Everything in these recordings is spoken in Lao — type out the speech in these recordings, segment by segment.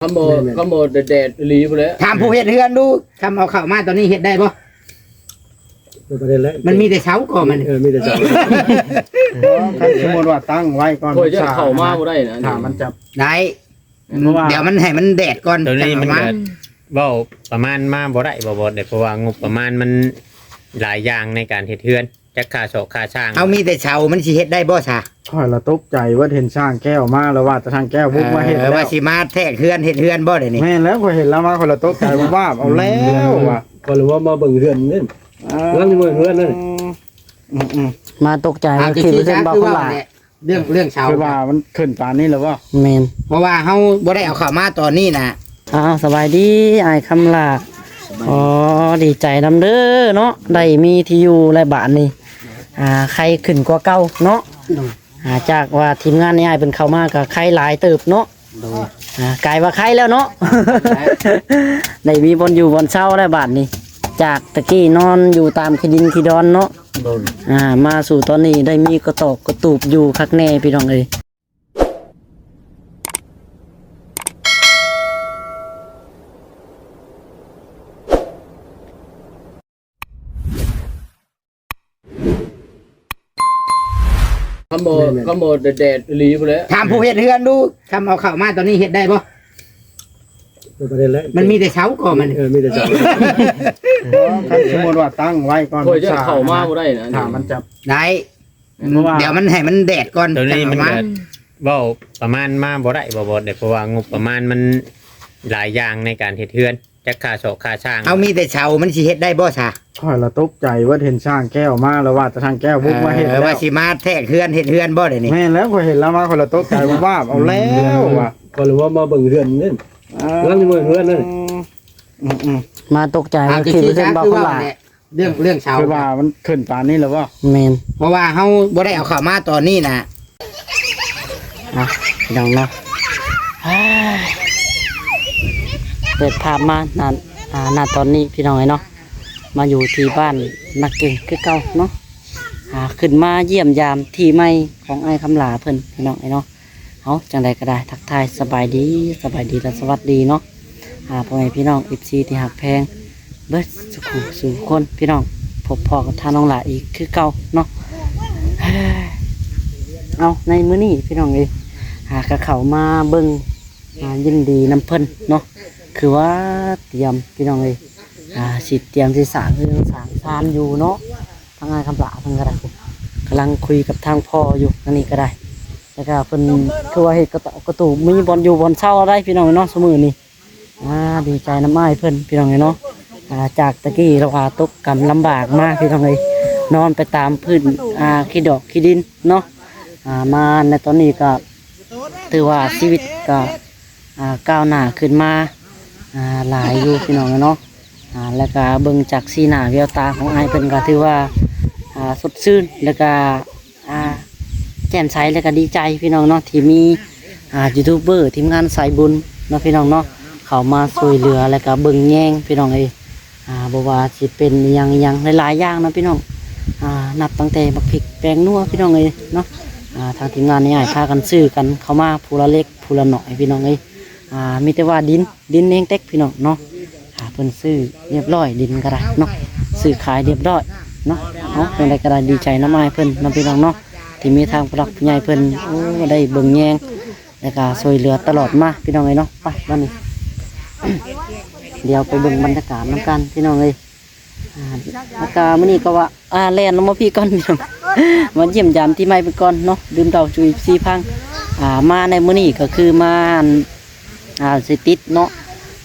ຄັນບໍ່ ແມ່ນໆ ຄັນບໍ່ແດດໆອີ່ຫຼີພຸ້ນແຫຼະ. ຖາມຜູ້ເຮັດເຮືອນດູ ຄຳເອົາເຂົ້າມາຕອນນີ້ເຮັດໄດ້ບໍ່? ບໍ່ໄດ້ແລ້ວ ມັນມີແຕ່ເສົາກໍມັນ ເອີ ມີແຕ່ເສົາ. ຄັນສົມມຸດວ່າຕັ້ງໄວ້ກ່ອນ ຂ້ອຍຢ້ານເຂົ້າມາບໍ່ໄດ້ນະ ຖ້າມັນຈະ ໄດ້ ເພາະວ່າ ດຽວມັນໃຫ້ມັນແດດກ່ອນ ໂຕນີ້ມັນ ຈັງເອົາມາ ກໍເວົ້າປະມານມາບໍ່ໄດ້ບໍ່ ບໍ່ໄດ້ ເພາະວ່າງົບປະມານມັນຫຼາຍຢ່າງໃນການເຮັດເຮືອນ ຈັກຄ່າຊອກຄ່າຊ່າງ ເຮົາມີແຕ່ເສົາ ມັນຊິເຮັດໄດ້ບໍ່ຊະ? ຂ້ອຍລະຕົກໃຈເວີດ ເຫັນຊ່າງແກ້ວມາ ລະວ່າແຕ່ຊ່າງແກ້ວບຸກມາເຮັດ ເອີ ແລ້ວ ວ່າຊິມາແທກເຮືອນເຮັດເຮືອນບໍ່ດຽວນີ້? ແມ່ນແລ້ວ ຂ້ອຍເຫັນລາວມາ ຂ້ອຍລະຕົກໃຈວາບໆ ເອົາແລ້ວວ່າ ຂ້ອຍລະວ່າມາເບິ່ງເຮືອນນີ້ ເອີ ກຳລັງເບິ່ງເຮືອນນັ້ນ ອືມໆ ມາຕົກໃຈ ອ່າ ທີ່ເພິ່ນບອກ ຄືວ່າ ເລື່ອງ ເລື່ອງເສົາ ຄືວ່າມັນຂຶ້ນປານນີ້ແລ້ວບໍ່? ແມ່ນ ເພາະວ່າເຮົາບໍ່ໄດ້ເອົາເຂົ້າມາຕອນນີ້ນະ. ອ້າວ ສະບາຍດີອ້າຍຄຳຫຼ້າ. ອໍ ດີໃຈນຳເດີເນາະ ໄດ້ມີທີ່ຢູ່ແລ້ວບາດນີ້ ອ່າ ໄຄຂຶ້ນກວ່າເກົ່າເນາະ. ໂດຍ ອ່າ ຈາກວ່າທີມງານໃນອ້າຍເພິ່ນເຂົ້າມາກໍໄຄຫຼາຍເຕີບເນາະ. ໂດຍ ອ່າ ກາຍວ່າໄຄແລ້ວເນາະ ໄດ້ມີບ່ອນຢູ່ບ່ອນເຊົາແລ້ວບາດນີ້ ຈາກຕະກີ້ນອນຢູ່ຕາມຂີ້ດິນຂີ້ດອນເນາະ. ໂດຍ ອ່າ ມາສູ່ຕອນນີ້ໄດ້ມີກະຕອກກະຕູບຢູ່ຄັກແນ່ພີ່ນ້ອງເອີຍ. ຄັນບໍ່ ແມ່ນໆ ຄັນບໍ່ແດດໆອີ່ຫຼີພຸ້ນແຫຼະ. ຖາມຜູ້ເຮັດເຮືອນດູ ຄຳເອົາເຂົ້າມາຕອນນີ້ເຮັດໄດ້ບໍ່? ບໍ່ໄດ້ແລ້ວ ມັນມີແຕ່ເສົາກໍມັນ ເອີ ມີແຕ່ເສົາ. ຄັນສົມມຸດວ່າຕັ້ງໄວ້ກ່ອນ ຂ້ອຍຢ້ານເຂົ້າມາບໍ່ໄດ້ນະ ຖ້າມັນຈະ ໄດ້ ເພາະວ່າ ດຽວມັນໃຫ້ມັນແດດກ່ອນ ໂຕນີ້ມັນ ຈັງເອົາມາ ກໍເວົ້າປະມານມາບໍ່ໄດ້ບໍ່ ບໍ່ໄດ້ ເພາະວ່າງົບປະມານມັນຫຼາຍຢ່າງໃນການເຮັດເຮືອນ ຈັກຄ່າຊອກຄ່າຊ່າງ ເຮົາມີແຕ່ເສົາ ມັນຊິເຮັດໄດ້ບໍ່ຊະ? ຂ້ອຍລະຕົກໃຈເວີດ ເຫັນຊ່າງແກ້ວມາ ລະວ່າແຕ່ຊ່າງແກ້ວບຸກມາເຮັດ ເອີ ແລ້ວ ວ່າຊິມາແທກເຮືອນເຮັດເຮືອນບໍ່ດຽວນີ້? ແມ່ນແລ້ວ ຂ້ອຍເຫັນລາວມາ ຂ້ອຍລະຕົກໃຈວາບໆ ເອົາແລ້ວວ່າ ຂ້ອຍລະວ່າມາເບິ່ງເຮືອນນີ້ ກຳລັງເບິ່ງເຮືອນນັ້ນ. ອືມໆ ມາຕົກໃຈ ອ່າ ທີ່ເພິ່ນບອກ ຄືວ່າ ເລື່ອງ ເລື່ອງເສົາ ຄືວ່າມັນຂຶ້ນປານນີ້ແລ້ວບໍ່? ແມ່ນ ເພາະວ່າເຮົາບໍ່ໄດ້ເອົາເຂົ້າມາຕອນນີ້ນະ. ອ່ະ ພີ່ນ້ອງເນາະ ເປີດພາບມາ ນະ ອ່າ ນະຕອນນີ້ພີ່ນ້ອງເອີຍເນາະ ມາຢູ່ທີ່ບ້ານນາເກັງຄືເກົ່າເນາະ ອ່າ ຂຶ້ນມາຢ້ຽມຢາມທີ່ໃໝ່ຂອງອ້າຍຄຳຫຼ້າເພິ່ນ ພີ່ນ້ອງເອີຍເນາະ. ເອົາ ຈັ່ງໃດກໍໄດ້ ທັກທາຍສະບາຍດີ ສະບາຍດີ ແລະ ສະຫວັດດີເນາະ ອ່າ ພໍ່ແມ່ພີ່ນ້ອງ ເອັຟຊີ ທີ່ຮັກແພງເບິດສູ່ຜູ້ສູ່ຄົນ ພີ່ນ້ອງ ພົບພໍ້ກັບທາງນ້ອງຫຼ້າອີກຄືເກົ່າເນາະ. ເອົາ ໃນມື້ນີ້ພີ່ນ້ອງເອີຍ ອ່າ ກໍເຂົ້າມາເບິ່ງ ອ່າ ຍິນດີນຳເພິ່ນເນາະ ຄືວ່າຕຽມ ພີ່ນ້ອງເອີຍ ອ່າ ຊິຕຽມຊິສ້າງເຮືອນສ້າງຊານຢູ່ເນາະ. ທາງອ້າຍຄຳຫຼ້າເພິ່ນກໍໄດ້ ກຳລັງຄຸຍກັບທາງພໍ່ຢູ່ ທາງນີ້ກໍໄດ້ ແລ້ວກໍເພິ່ນຄືວ່າເຮັດກະຕອກກະຕູບ ມີບ່ອນຢູ່ບ່ອນເຊົາໄດ້ພີ່ນ້ອງເນາະ ຊຸມື້ນີ້. ອ່າ ດີໃຈນຳອ້າຍເພິ່ນພີ່ນ້ອງເອີຍເນາະ ອ່າ ຈາກຕະກີ້ລາວວ່າຕົກກຳລຳບາກມາພີ່ນ້ອງເອີຍ ນອນໄປຕາມພື້ນ ອ່າ ຂີ້ດອກຂີ້ດິນເນາະ ອ່າ ມາໃນຕອນນີ້ກໍ ຖືວ່າຊີວິດກໍ ອ່າ ກ້າວໜ້າຂຶ້ນມາ ອ່າ ຫຼາຍຢູ່ພີ່ນ້ອງເນາະ ອ່າ ແລ້ວກະເບິ່ງຈາກສີໜ້າແວວຕາຂອງອ້າຍເພິ່ນກະຖືວ່າ ອ່າ ສົດຊື່ນ ແລ້ວກະ ອ່າ ແຈ່ມໃສ ແລ້ວກະດີໃຈພີ່ນ້ອງເນາະ ທີ່ມີ ອ່າ ຢູທູບເບີ ທີມງານສາຍບຸນເນາະ ພີ່ນ້ອງເນາະ ເຂົ້າມາຊ່ວຍເຫຼືອ ແລ້ວກະເບິ່ງແຍງພີ່ນ້ອງເອີຍ. ອ່າ ບໍ່ວ່າຊິເປັນອີ່ຫຍັງອີ່ຫຍັງຫຼາຍໆຢ່າງເນາະພີ່ນ້ອງ ອ່າ ນັບຕັ້ງແຕ່ບັກພິກແປ້ງນົວພີ່ນ້ອງເອີຍເນາະ ອ່າ ທາງທີມງານນີ້ອ້າຍພາກັນຊື້ກັນເຂົ້າມາຜູ້ລະເລັກຜູ້ລະໜ້ອຍພີ່ນ້ອງເອີຍ ອ່າ ມີແຕ່ວ່າດິນ ດິນແຮງເຕັກພີ່ນ້ອງເນາະ ອ່າ ເພິ່ນຊື້ຮຽບຮ້ອຍ ດິນກໍໄດ້ເນາະ ຊື້ຂາຍຮຽບຮ້ອຍເນາະ. ເອົາ ຈັ່ງໃດກໍໄດ້ດີໃຈນຳອ້າຍເພິ່ນເນາະພີ່ນ້ອງເນາະ ທີ່ມີທາງຜູ້ຫຼັກຜູ້ໃຫຍ່ເພິ່ນ ໂອ້ ໄດ້ເບິ່ງແຍງ ແລ້ວກໍຊ່ວຍເຫຼືອຕະຫຼອດມາພີ່ນ້ອງເອີຍເນາະ. ໄປບາດນີ້ ດຽວໄປເບິ່ງບັນຍາກາດນຳກັນພີ່ນ້ອງເອີຍ. ອ່າ ແລ້ວກໍມື້ນີ້ກໍວ່າ ອ່າ ແລ່ນລົງມາພີ້ກ່ອນພີ່ນ້ອງ ມາຢ້ຽມຢາມທີ່ໃໝ່ເພິ່ນກ່ອນເນາະ ດື່ມເຫຼົ້າສູ່ເອັຟຊີຟັງ. ອ່າ ມາໃນມື້ນີ້ກໍຄືມາ ອ່າ ຊິຕິດເນາະ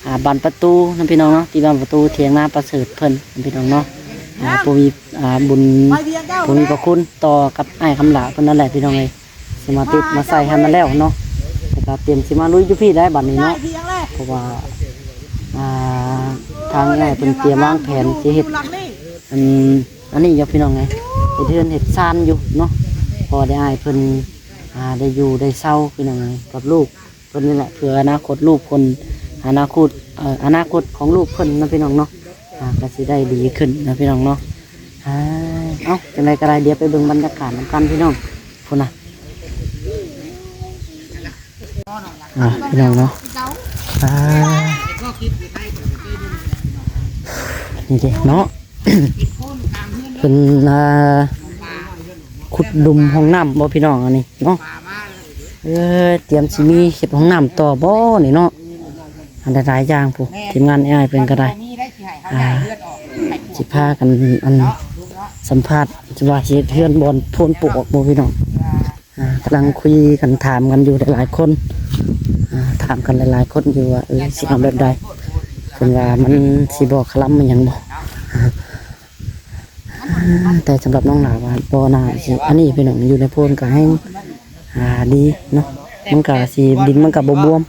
ອ່າ ບານປະຕູນຳພີ່ນ້ອງເນາະ ທີ່ບານປະຕູຖຽງນາປະເສີດເພິ່ນນຳພີ່ນ້ອງເນາະ ອ່າ ຜູ້ມີ ອ່າ ບຸນ ຜູ້ມີພະຄຸນຕໍ່ກັບອ້າຍຄຳຫຼ້າເພິ່ນນັ້ນແຫຼະພີ່ນ້ອງເອີຍ. ຊິມາຕິດມາໃສ່ໃຫ້ມັນແລ້ວເນາະ ແລ້ວກໍຕຽມຊິມາລຸຍຢູ່ພີ້ໄດ້ບາດນີ້ເນາະ ເພາະວ່າ ອ່າ ທາງອ້າຍເພິ່ນຕຽມວາງແຜນຊິເຮັດ ອັນ ອັນນີ້ຢູ່ພີ່ນ້ອງເອີຍ ເຮັດເຮືອນເຮັດຊານຢູ່ເນາະ ພໍໄດ້ອ້າຍເພິ່ນ ອ່າ ໄດ້ຢູ່ໄດ້ເຊົາພີ່ນ້ອງເອີຍ ກັບລູກ ເພິ່ນນີ້ແຫຼະ ເພື່ອອະນາຄົດລູກເພິ່ນ ອະນາຄົດ ເອີ ອະນາຄົດຂອງລູກເພິ່ນເນາະພີ່ນ້ອງເນາະ ອ່າ ກໍຊິໄດ້ດີຂຶ້ນເນາະພີ່ນ້ອງເນາະ. ອ່າ ເອົ້າ ຈັ່ງໃດກໍໄດ້ ດຽວໄປເບິ່ງບັນຍາກາດນຳກັນພີ່ນ້ອງ ພຸ້ນນະ ອ່າ ພີ່ນ້ອງເນາະ. ອ່າ ນີ້ເດ້ເນາະ ເປັນ ອ່າ ຂຸດຫຼຸມຫ້ອງນ້ຳບໍ່ພີ່ນ້ອງ ອັນນີ້ເນາະ. ເອີ ຕຽມຊິມີເຮັດຫ້ອງນ້ຳຕໍ່ບໍ່ນີ້ເນາະ. ອັນຫຼາຍໆຢ່າງພຸ້ນ ທີມງານອ້າຍເພິ່ນກໍໄດ້ ອ່າ ຊິພາກັນ ອັນ ສຳພາດ ຊິວ່າຊິເຮັດເຮືອນບ່ອນໂພນປູກອອກບໍ່ພີ່ນ້ອງ. ອ່າ ກຳລັງຄຸຍກັນ ຖາມກັນຢູ່ຫຼາຍໆຄົນ ອ່າ ຖາມກັນຫຼາຍໆຄົນຢູ່ວ່າ ເອີ ຊິເອົາແບບໃດ ເພິ່ນວ່າມັນຊິບໍ່ຄະລຳອີ່ຫຍັງບໍ່. ອ່າ ແຕ່ສຳລັບນ້ອງຫຼ້າວ່າບໍ່ໜ້າຊິອັນນີ້ພີ່ນ້ອງ ຢູ່ໃນໂພນກໍແຮງ ອ່າ ດີເນາະ ມັນກໍຊິ ດິນມັນກໍບໍ່ບວມ. ນ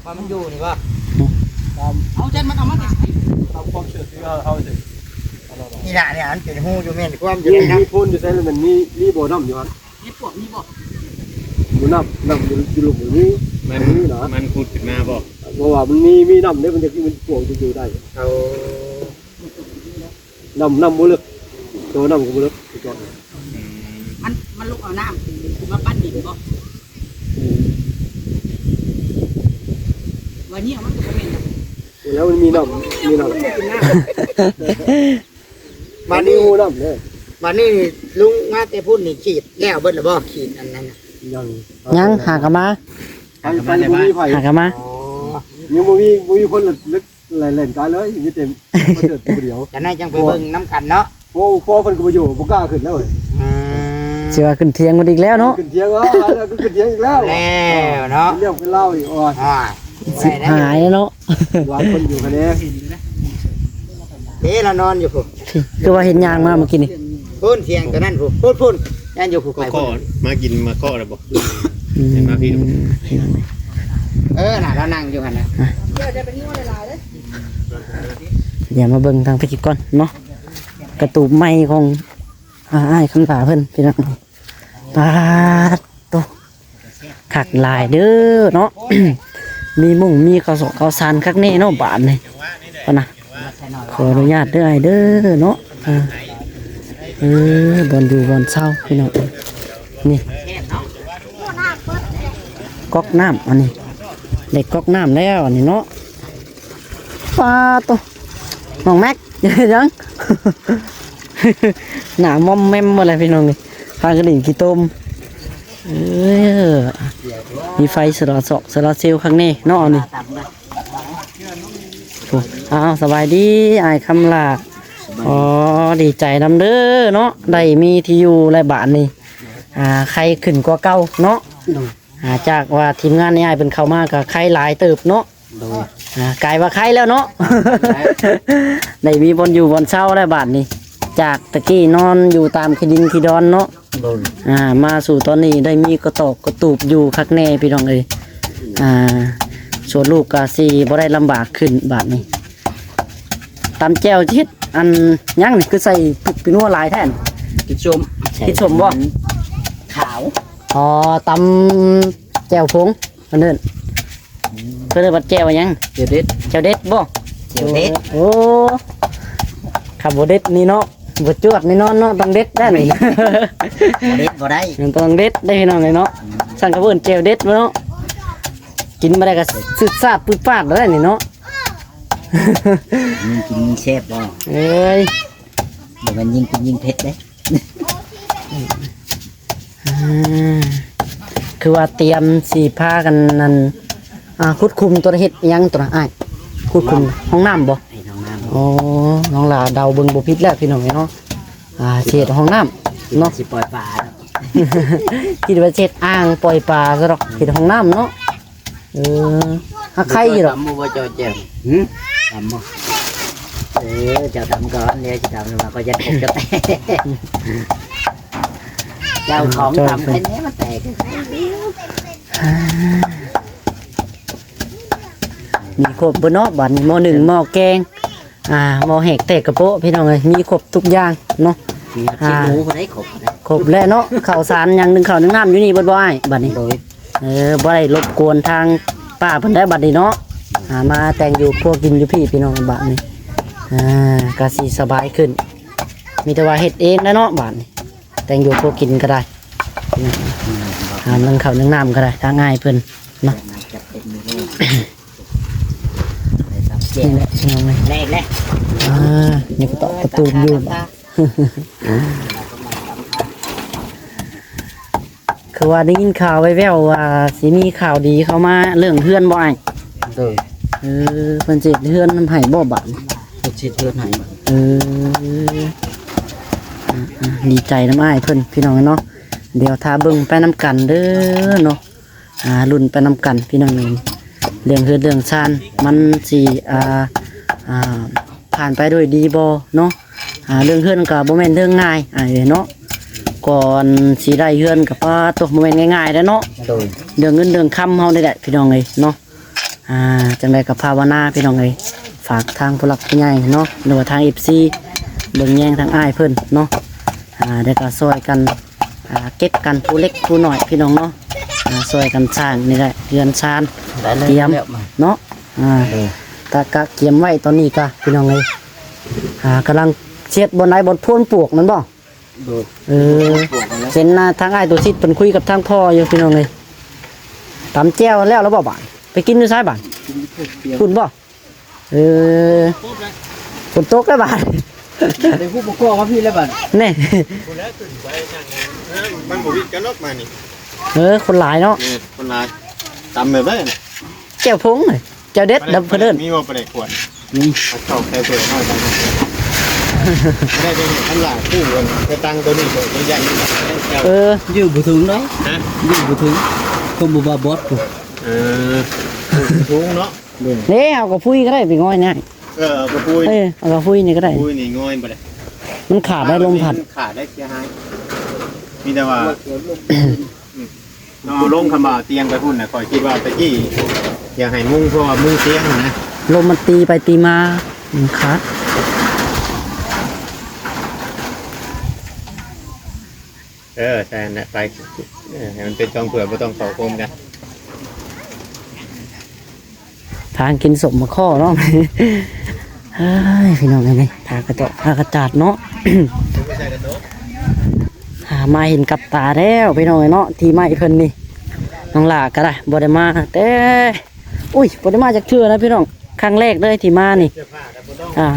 ີ້ລະ ນີ້ອັນເປັນຮູຢູ່ແມ່ນຄວາມຢູ່ນີ້ນະ ມີໂພນຢູ່ໃສລະ ມັນມີ ມີບໍ່ນ້ຳຢູ່ຫັ້ນ ເຫັດປວກມີບໍ່? ບໍ່ ນ້ຳ ນ້ຳຢູ່ ຢູ່ລຸ່ມນີ້ ມັນ ມັນ ມັນຂຸດຂຶ້ນມາບໍ່? ເພາະວ່າມັນມີ ມີນ້ຳເດ້ ມັນຈະ ມັນປວກຈະຢູ່ໄດ້. ເອົາ ນ້ຳ ນ້ຳບໍ່ເລິກ ແຕ່ວ່ານ້ຳກໍບໍ່ເລິກຄືກັນ. ອືມ ມັນ ມັນລົງເອົານ້ຳມາປັ້ນດິນບໍ່? ອືມ ວ່ານີ້ມັນກໍບໍ່ແມ່ນດອກ ແລ້ວມັນມີນ້ຳ ມີນ້ຳ ມັນບໍ່ກິນນ້ຳ. ບາດນີ້ ມັນມີຮູນ້ຳເດ້ ບາດນີ້ລຸງມາແຕ່ພຸ້ນນີ້ ຂີດແລ້ວເບິດແລ້ວບໍ່? ຂີດອັນນັ້ນນະ ຍັງ ຍັງ ຫາກໍມາ ໄປ ໄປບໍ່ມີໃຜ ຫາກໍມາ. ອໍ ຍັງບໍ່ມີ ບໍ່ມີຄົນເລີຍ ແລ່ນກາຍເລີຍ ມີແຕ່ປະເສີດຜູ້ດຽວ. ຈັ່ງໃດຈັ່ງໄປເບິ່ງນຳກັນເນາະ. ໂອ້ ພໍ່ເພິ່ນກໍບໍ່ຢູ່ ບໍ່ກ້າຂຶ້ນແລ້ວເວີຍ. ອືມ ຊິວ່າຂຶ້ນຖຽງໝົດອີກແລ້ວເນາະ. ຂຶ້ນຖຽງ ເອີ ແລ້ວກໍຂຶ້ນຖຽງອີກແລ້ວ ແລ້ວເນາະ ເປັນເລື່ອງເປັນລາວອີກ. ໂອ້ຍ ຊິຫາຍແລ້ວເນາະ. ວ່າເພິ່ນຢູ່ຫັ້ນເດ້ ເດ້ລະນອນຢູ່ພຸ້ນ. ຄືວ່າເຫັນຍ່າງມາເມື່ອກີ້ນີ້ ພຸ້ນຖຽງຕົວນັ້ນພຸ້ນ ພຸ້ນໆ ແມ່ນຢູ່ພຸ້ນ. ໄປພຸ້ນ ມາກິນມາເຄາະແລ້ວບໍ່? ອືມ ເຫັນມາພີ້ ເອີ ນະ ລາວນັ່ງຢູ່ຫັ້ນນະ. ດຽວມາເບິ່ງທາງພີ້ກ່ອນເນາະ ກະຕູບໃໝ່ຂອງ ອ່າ ອ້າຍຄຳຫຼ້າເພິ່ນ ພີ່ນ້ອງ. ປາດໂຕ ຄັກຫຼາຍເດີເນາະ ມີມຸ້ງມີເຂົ້າສອກເຂົ້າສານຄັກແນ່ເນາະບາດນີ້. ພຸ້ນນະ ຂໍອະນຸຍາດເດີອ້າຍເດີເນາະ. ເອີ ເອີ ບ່ອນຢູ່ບ່ອນເຊົາພີ່ນ້ອງ. ນີ້ ກັອກນ້ຳ ອັນນີ້ ໄດ້ກັອກນ້ຳແລ້ວ ອັນນີ້ເນາະ. ປາດໂຕ ນ້ອງແມັກ ເຮັດຫຍັງ? ໜ້າມອມແມມໝົດແລ້ວພີ່ນ້ອງເອີຍ ພາກັນຫຼິ້ນຂີ້ຕົມ. ເອີ ມີໄຟໂຊລາ ໂຊລາເຊວຂ້າງໃນເນາະ ອັນນີ້. ໂອ້ ອ້າວ ສະບາຍດີອ້າຍຄຳຫຼ້າ. ອໍ ດີໃຈນຳເດີເນາະ ໄດ້ມີທີ່ຢູ່ແລ້ວບາດນີ້ ອ່າ ໄຄຂຶ້ນກວ່າເກົ່າເນາະ. ໂດຍ ອ່າ ຈາກວ່າທີມງານໃນອ້າຍເພິ່ນເຂົ້າມາກໍໄຄຫຼາຍເຕີບເນາະ. ໂດຍ ອ່າ ກາຍວ່າໄຄແລ້ວເນາະ ໄດ້ມີບ່ອນຢູ່ບ່ອນເຊົາແລ້ວບາດນີ້ ຈາກຕະກີ້ນອນຢູ່ຕາມຂີ້ດິນຂີ້ດອນເນາະ. ໂດຍ ອ່າ ມາສູ່ຕອນນີ້ໄດ້ມີກະຕອກກະຕູບຢູ່ຄັກແນ່ພີ່ນ້ອງເອີຍ. ອ່າ ສ່ວນລູກກໍຊິບໍ່ໄດ້ລຳບາກຂຶ້ນບາດນີ້. ຕຳແຈ່ວຊິເຮັດອັນຫຍັງນີ້ ຄືໃສ່ພິກປີນົວຫຼາຍແທ້? ພິກສົ້ມ. ພິກສົ້ມບໍ່? ຂາວ. ອໍ ຕຳແຈ່ວຜົງ ເພິ່ນເອີ້ນ ເພິ່ນເອີ້ນວ່າແຈ່ວຫຍັງ? ແຈ່ວເດັດ. ແຈ່ວເດັດບໍ່? ແຈ່ວເດັດ. ໂອ້ ຄັນບໍ່ເດັດນີ້ເນາະ ບໍ່ຈວດແນ່ນອນເນາະ ຕ້ອງເດັດໄດ້ນີ້. ບໍ່ເດັດບໍ່ໄດ້ ມັນຕ້ອງເດັດໄດ້ພີ່ນ້ອງເອີຍເນາະ. ອືມ ຊັ້ນເຂົາເອີ້ນແຈ່ວເດັດເນາະ ກິນມາໄດ້ກໍຊືດຊາດປຶດປາດໄດ້ນີ້ເນາະ. ຍິ່ງກິນຍິ່ງແຊບບໍ່? ເອີຍ ບໍ່ແມ່ນຍິ່ງກິນຍິ່ງເຜັດເດ້. ອ່າ ຄືວ່າຕຽມຊິພາກັນນັ້ນ ອ່າ ຂຸດຂຸມຕົວ ເຮັດຫຍັງຕົວນະອ້າຍ? ຂຸດຂຸມຫ້ອງນ້ຳບໍ່? ໃຫ້ຫ້ອງນ້ຳ. ອໍ ນ້ອງຫຼ້າເດົາເບິ່ງບໍ່ຜິດແລ້ວພີ່ນ້ອງເອີຍເນາະ. ອ່າ ຊິເຮັດຫ້ອງນ້ຳເນາະ ຊິປ່ອຍປາ. ຄິດວ່າຊິເຮັດອ່າງປ່ອຍປາຊະດອກ ເຮັດຫ້ອງນ້ຳເນາະ. ເອີ ຫາກໄຄຢູ່ດອກ. ຕຳບໍ່ ເຈົ້າແຈ່ວ? ຫື? ຕຳບໍ່? ເອີ ເຈົ້າຕຳກ່ອນ ດຽວຊິຕຳ ຂ້ອຍຈະຄົບເຈົ້າແຕກ. ເຈົ້າຂອງຕຳໄຄແນ່ ມັນແຕກ. ອ່າ ມີຄົບເບິດເນາະ ບາດນີ້ ໝໍ້ໜຶ້ງ ໝໍ້ແກງ ອ່າ ໝໍ້ແຫກແຕກກະໂປະ ພີ່ນ້ອງເອີຍ ມີຄົບທຸກຢ່າງເນາະ. ມີ ອ່າ ຂີ້ໝູ ຜູ້ໃດຄົບ ຄົບແລ້ວເນາະ. ເຂົ້າສານຫຍັງ ໜຶ້ງເຂົ້າໜຶ້ງນ້ຳຢູ່ນີ້ເບິດບໍ່ອ້າຍ ບາດນີ້? ໂດຍ ເອີ ບໍ່ໄດ້ລົບກວນທາງປ້າເພິ່ນແລ້ວບາດນີ້ເນາະ. ອ່າ ມາແຕ່ງຢູ່ຄົວກິນຢູ່ພີ້ ພີ່ນ້ອງ ບາດນີ້ ອ່າ ກະຊິສະບາຍຂຶ້ນ ມີແຕ່ວ່າເຮັດເອງແຫຼະເນາະ ບາດນີ້ ແຕ່ງຢູ່ຄົວກິນກໍໄດ້ ອືມ ອ່າ ໜຶ້ງເຂົ້າໜຶ້ງນ້ຳກໍໄດ້ ທາງອ້າຍເພິ່ນເນາະ. ຈັດເຕັມເລີຍ. ນີ້ແຫຼະພີ່ນ້ອງເອີຍ ແລກແລກ ອ່າ ຍັງກະຕອກກະຕູມຢູ່ບາດ ຄືວ່າໄດ້ຍິນຂ່າວແວ່ວໆວ່າຊິມີຂ່າວດີເຂົ້າມາເລື່ອງເຮືອນບໍ່ອ້າຍ? ໂດຍ ເອີ ເພິ່ນຊິເຮັດເຮືອນໃຫ້ບໍ່ບາດ? ເພິ່ນຊິເຮັດເຮືອນໃຫ້ ເອີ ອ່າ ອ່າ ດີໃຈນຳອ້າຍເພິ່ນພີ່ນ້ອງເນາະ ດຽວຖ້າເບິ່ງໄປນຳກັນເດີເນາະ ອ່າ ລຸ້ນໄປນຳກັນພີ່ນ້ອງເອີຍ ເລື່ອງເຮືອນເລື່ອງຊານມັນຊິ ອ່າ ອ່າ ຜ່ານໄປດ້ວຍດີບໍ່ເນາະ ອ່າ ເລື່ອງເຮືອນກະບໍ່ແມ່ນເລື່ອງງ່າຍອ້າຍເອີຍເນາະ ກ່ອນຊິໄດ້ເຮືອນກະປາໂຕ ບໍ່ແມ່ນງ່າຍໆເດ້ເນາະ ໂດຍ ເລື່ອງເງິນເລື່ອງຄຳເຮົານີ້ແຫຼະພີ່ນ້ອງເອີຍເນາະ ອ່າ ຈັ່ງໃດກະພາວະນາພີ່ນ້ອງເອີຍ ຝາກທາງຜູ້ຫຼັກຜູ້ໃຫຍ່ເນາະ ຫຼືວ່າທາງເອັຟຊີ ເບິ່ງແຍງທາງອ້າຍເພິ່ນເນາະ ອ່າ ແລ້ວກະຊ່ອຍກັນ ອ່າ ເກັບກັນຜູ້ເລັກຜູ້ນ້ອຍພີ່ນ້ອງເນາະ ອ່າ ຊ່ອຍກັນສ້າງນີ້ແຫຼະ ເຮືອນຊານ ໄດ້ແລ້ວ ຕຽມ ແລ້ວມາ ເນາະ ອ່າ ເອີ ກະ ກະກຽມໄວ້ຕອນນີ້ກະພີ່ນ້ອງເອີຍ ອ່າ ກຳລັງເຊັດບ່ອນໃດ ບ່ອນໂພນປວກນັ້ນບໍ່? ໂດຍ ເອີ ໂພນປວກນັ້ນແຫຼະ ເຫັນ ອ່າ ທາງອ້າຍໂຕຊິດເພິ່ນຄຸຍກັບທາງພໍ່ຢູ່ພີ່ນ້ອງເອີຍ ຕຳແຈ່ວແລ້ວລະບໍ່ບາດ ໄປກິນຢູ່ໃສບາດ? ພຸ້ນບໍ່? ເອີ ຝົນຕົກແລ້ວບາດ ໄດ້ຮູ້ບໍ່ກໍວ່າພີ່ແລ້ວບາດ ແນ່ ມັນບໍ່ວິດກັນດອກມານີ້ ເອີ ຄົນຫຼາຍເນາະ ແມ່ນ ຄົນຫຼາຍ ຕຳແບບໃດ ແຈ່ວຜົງ ແຈ່ວເດັດ ດຳເພິ່ນເອີ້ນ ມີບໍ່ປາແດກຂວດ? ມີ ເອົາເຂົ້າໃສ່ຖ້ວຍເຮົາໄປ ບໍ່ໄດ້ໄປເຮັດທຳລາຍຜູ້ເພິ່ນໄປຕັ້ງໂຕນີ້ໂຕໃຫຍ່ໆ ເອີ ຢູ່ບໍ່ເຖິງເນາະ ຮະ ຢູ່ບໍ່ເຖິງ ຄົນບໍ່ວ່າບອດພຸ້ນ ເອີ ສູງເນາະ ເດ້ ເຮົາກະພຸ້ຍກະໄດ້ໄປງ່ອຍນະ ເອີ ເອົາກະພຸ້ຍ ເອີ ເອົາກະພຸ້ຍນີ້ກະໄດ້ ພຸ້ຍນີ້ງ່ອຍບໍ່ໄດ້ ມັນຂາດໄດ້ລົມພັດ ມັນຂາດໄດ້ເສຍຫາຍ ມີແຕ່ວ່າ ອືມ ເອົາລົງ ຄຳວ່າຕຽງໄປພຸ້ນນະ ຂ້ອຍຄິດວ່າຕະກີ້ຢາກໃຫ້ມຸງ ເພາະວ່າມຸງຕຽງຫັ້ນນະ ລົມມັນຕີໄປຕີມາ ມັນຂາດ ເອີ ໃສ່ຫັ້ນແຫຼະ ໄປ ເອີ ໃຫ້ມັນເປັນຊ່ອງເພື່ອ ບໍ່ຕ້ອງເຂົ້າໂຮມກັນ. ພາກັນກິນສົ້ມໝາກຂໍ້ເນາະ ເອີຍ ພີ່ນ້ອງເອີຍ ນີ້ ພາກະເຈາະ ພາກະຈາດເນາະ ຫາມາເຫັນກັບຕາແລ້ວ ພີ່ນ້ອງເອີຍເນາະ ທີ່ໄມ້ເພິ່ນນີ້ ນ້ອງຫຼ້າກະໄດ້ ບໍ່ໄດ້ມາແຕ່ ອຸ້ຍ ບໍ່ໄດ້ມາຈັກເທື່ອນະພີ່ນ້ອງ ຄັ້ງແລກເລີຍທີ່ມານີ້ ອ່າ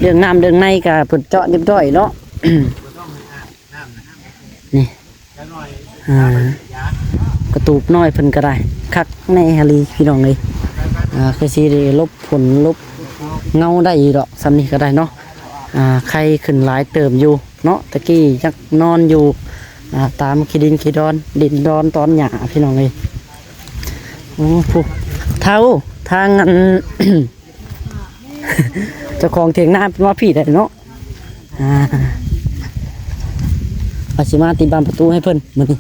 ເລື່ອງນ້ຳເລື່ອງໃນກະເພິ່ນເຈາະຮຽບຮ້ອຍເນາະ ນີ້ ອ່າ ກະຕູບນ້ອຍເພິ່ນກະໄດ້ ຄັກແນ່ອີ່ຫຼີພີ່ນ້ອງເອີຍ ອ່າ ຄືຊິໄດ້ຫຼົບຝົນຫຼົບເຫງົາໄດ້ຢູ່ດອກ ສ່ຳນີ້ກະໄດ້ເນາະ ອ່າ ໄຄຂຶ້ນຫຼາຍເຕີບຢູ່ເນາະ ຕະກີ້ຍັກນອນຢູ່ ອ່າ ຕາມຂີ້ດິນຂີ້ດອນ ດິນດອນຕອນຫຍ້າພີ່ນ້ອງເອີຍ ໂອ້ ຜູ້ເຖົ້າ ທາງອັນ ເຈົ້າຂອງຖຽງນາເພິ່ນມາພີ້ໄດ້ເນາະ ອ່າ ວ່າຊິມາຕີບານປະຕູໃຫ້ເພິ່ນມື້ນີ້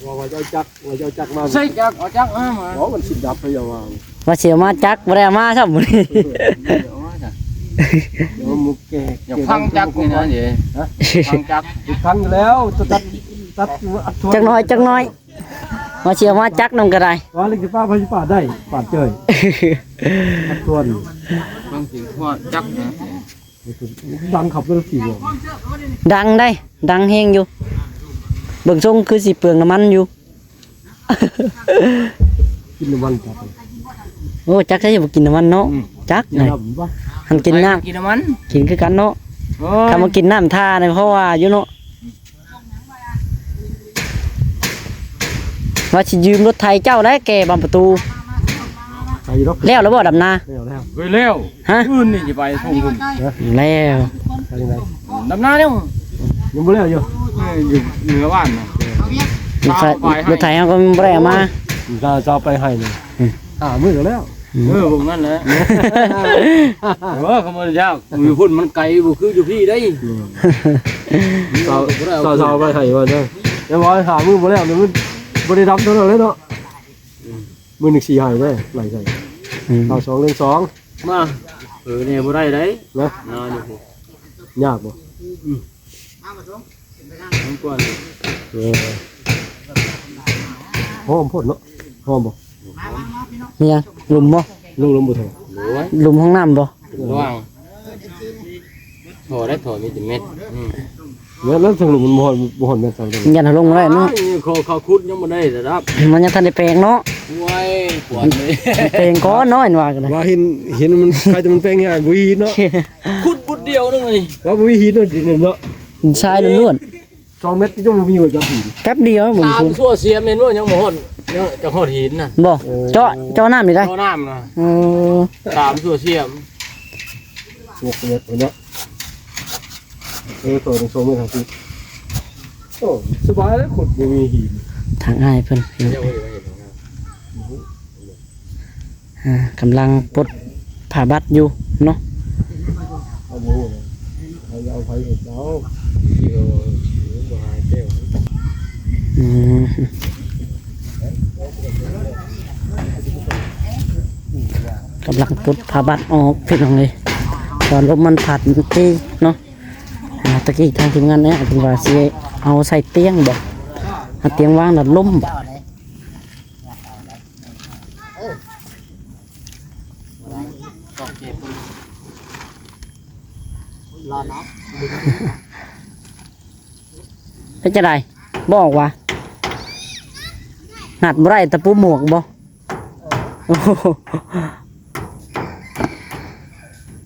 ວ່າ ວ່າຈະເອົາຈັກ ວ່າຈະເອົາຈັກມາ ໃສ່ຈັກ ເອົາຈັກມາ ບໍ່ ມັນຊິດັບໄປຢ່າວ່າ ວ່າຊິເອົາມາຈັກ ບໍ່ໄດ້ເອົາມາຊ້ຳມື້ນີ້ ເອີ ບໍ່ໄດ້ເອົາມາຈ້ະ ດຽວໝູ່ແກ່ ຢາກຟັງຈັກນີ້ນະ ເອີ ຮະ ຟັງຈັກ ຟັງຢູ່ແລ້ວ ຕັດ ຕັດ ຈັກໜ້ອຍ ຈັກໜ້ອຍ. ວ່າຊິເອົາມາຈັກໜຶ່ງກະໄດ້ ວ່າເລັກຊິປາດ ໃຜຊິປາດໄດ້ ປາດເຈີຍ ປາດທວນ ເບິ່ງຊິວ່າຈັກນະ ດັງຄັກເລີຍຊິບໍ່ ດັງໄດ໋ ດັງແຮງຢູ່ ເບິ່ງຊົງຄືຊິເປືອງນ້ຳມັນຢູ່ ກິນນ້ຳມັນຈັກ ໂອ້ ຈັກໃສຊິບໍ່ກິນນ້ຳມັນເນາະ ອືມ ຈັກໄດ໋ ຫັ້ນກິນນ້ຳ ກິນນ້ຳມັນ ກິນຄືກັນເນາະ ໂອ້ຍ ຄັນບໍ່ກິນນ້ຳທ່ານີ້ ເພາະວ່າຢູ່ເນາະ ວ່າຊິຢືມລົດໄຖເຈົ້າໄດ໋ແກ່ບານປະຕູ ໄປຢູ່ດອກ ແລ້ວລະບໍ່ດຳນາ ແລ້ວແລ້ວ ເຮີ້ຍ ແລ້ວ ຮະ ມື້ອື່ນນີ້ຊິໄປທົ່ງພຸ້ນ ແລ້ວ ໄປຈັ່ງໃດ ດຳນາແລ້ວ ຍັງບໍ່ແລ້ວຢູ່ ເອີ ຢູ່ເໜືອບ້ານນະ ລົດໄຖ ລົດໄຖເຮົາກະບໍ່ໄດ້ເອົາມາ ຊາວ ຊາວໄປໄຮ່ນີ້ ອືມ ຫ້າມື້ແລ້ວ ອືມ ເອີ ພວກນັ້ນແຫຼະ ເອີ ເຂົາບໍ່ໄດ້ຢາກ ຢູ່ພຸ້ນມັນໄກ ບໍ່ຄືຢູ່ພີ້ໄດ໋ ອືມ ຊາວ ຊາວ ຊາວໄປໄຮ່ວ່າເດີ ແຕ່ວ່າຫ້າມື້ບໍ່ແລ້ວນີ້ມັນບໍ່ໄດ້ດຳເທົ່ານັ້ນເລີຍເນາະ ອືມ ມື້ໜຶ່ງສີ່ໄຮ່ເດີ ໄລ່ໃສ່ ອືມ ຊາວສອງເດືອນສອງ ມາ ເອີ ແນ່ບໍ່ໄດ້ໄດ໋ ນະ ນາຢູ່ພຸ້ນ ຍາກບໍ່? ອືມ ມັນກວ່ານີ້ ເອີ ຫອມໂພດເນາະ ຫອມບໍ່? ມີຫຍັງ? ຫຼຸມບໍ່? ລຸມ ຫຼຸມບໍ່ເຖິງ ໂອ້ຍ ຫຼຸມຫ້ອງນ້ຳບໍ່? ເປັນລວງ ທໍ່ໄດ້ ທໍ່ມີແຕ່ເມັດ ອືມ ແລ້ວ ແລ້ວທາງລຸ່ມມັນບໍ່ຮອດ ບໍ່ຮອດແມ່ນຊຳ ຍັນເຮົາລົງບໍ່ໄດ້ເນາະ ເຂົາ ເຂົາຂຸດຍັງບໍ່ໄດ້ລະດັບ ມັນຍັງທັນໄດ້ແປງເນາະ ໂອ້ຍ ປວດເລີຍ ແປງກ້ອນນ້ອຍວ່າກັນນະ ວ່າເຫັນ ເຫັນມັນ ໃຄແຕ່ມັນແປງຍາກ ບໍ່ມີຫີນເນາະ ຂຸດບຸດດຽວໜຶ່ງນີ້ ວ່າບໍ່ມີຫີນເນາະ ດິນເນາະ ຊາຍລ້ວນໆ ສອງແມັດຍັງບໍ່ມີວ່າຈັບຫີນ ແປັບດຽວ ສາມຊົ່ວສຽມແມ່ນບໍ່ ຍັງບໍ່ຮອດ ຍັງຈະຮອດຫີນນະ ບໍ່ ເຈາະ ເຈາະນ້ຳນີ້ໄດ້ ເຈາະນ້ຳນະ ເອີ ສາມຊົ່ວສຽມ ຫົກແມັດພຸ້ນເນາະ ເອີ ສອງ ສອງແມັດຫ້າສິບ ໂອ້ ສະບາຍແລ້ວ ຂຸດບໍ່ມີຫີນ ທາງອ້າຍເພິ່ນ ອ່າ ກຳລັງປົດຜ້າບັດຢູ່ເນາະ ເອົາບໍ່ຮູ້ນະ ໃຜເອົາໃຜເຮັດເອົາ ອືມ ກຳລັງປົດຜ້າບັດອອກ ພີ່ນ້ອງເອີຍ ວ່າລົມມັນພັດມັນຕີເນາະ ອ່າ ຕະກີ້ທາງທີມງານແອດເພິ່ນວ່າຊິເອົາໃສ່ຕຽງບໍ ເອົາຕຽງວາງແລ້ວລົ້ມບໍ ເປັນຈັ່ງໃດ ບໍ່ອອກຫວາ ນັດບໍ່ໄດ້ ຕະປູໝວກບໍ ໂອ້ໂ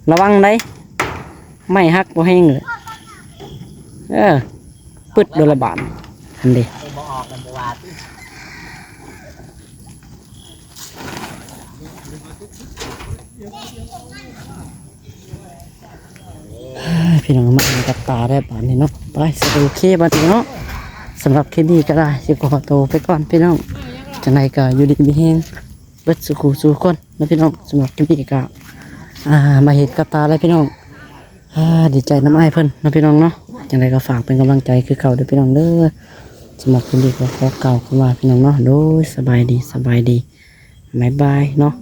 ຫ ລະວັງໄດ໋ ໄມ້ຫັກບໍ່ແຮງເລີຍ ເອີ ປຶດໂດນລະບາດ ຫັ້ນເດ ບໍ່ອອກ ມັນບໍ່ວ່າຕິ ພີ່ນ້ອງ ມາເຫັນກັບຕາແລ້ວບາດນີ້ເນາະ ໄປ ໂອເຄ ບາດນີ້ເນາະ ສຳລັບຄລິບນີ້ກໍໄດ້ ຊິຂໍໂຕໄປກ່ອນ ພີ່ນ້ອງ ຈັ່ງໃດກໍຢູ່ດີມີແຮງ ເບິດສູ່ຄູ່ສູ່ຄົນເນາະ ພີ່ນ້ອງ ສຳລັບຄລິບນີ້ກໍ ອ່າ ມາເຫັນກັບຕາແລ້ວ ພີ່ນ້ອງ ອ່າ ດີໃຈນຳອ້າຍເພິ່ນເນາະ ພີ່ນ້ອງເນາະ ຈັ່ງໃດກໍຝາກເປັນກຳລັງໃຈຄືເກົ່າເດີ ພີ່ນ້ອງເດີ ສຳລັບຄລິບນີ້ກໍຂໍກ່າວຄຳວ່າ ພີ່ນ້ອງເນາະ ໂດຍ ສະບາຍດີ ສະບາຍດີ ບາຍບາຍເນາະ.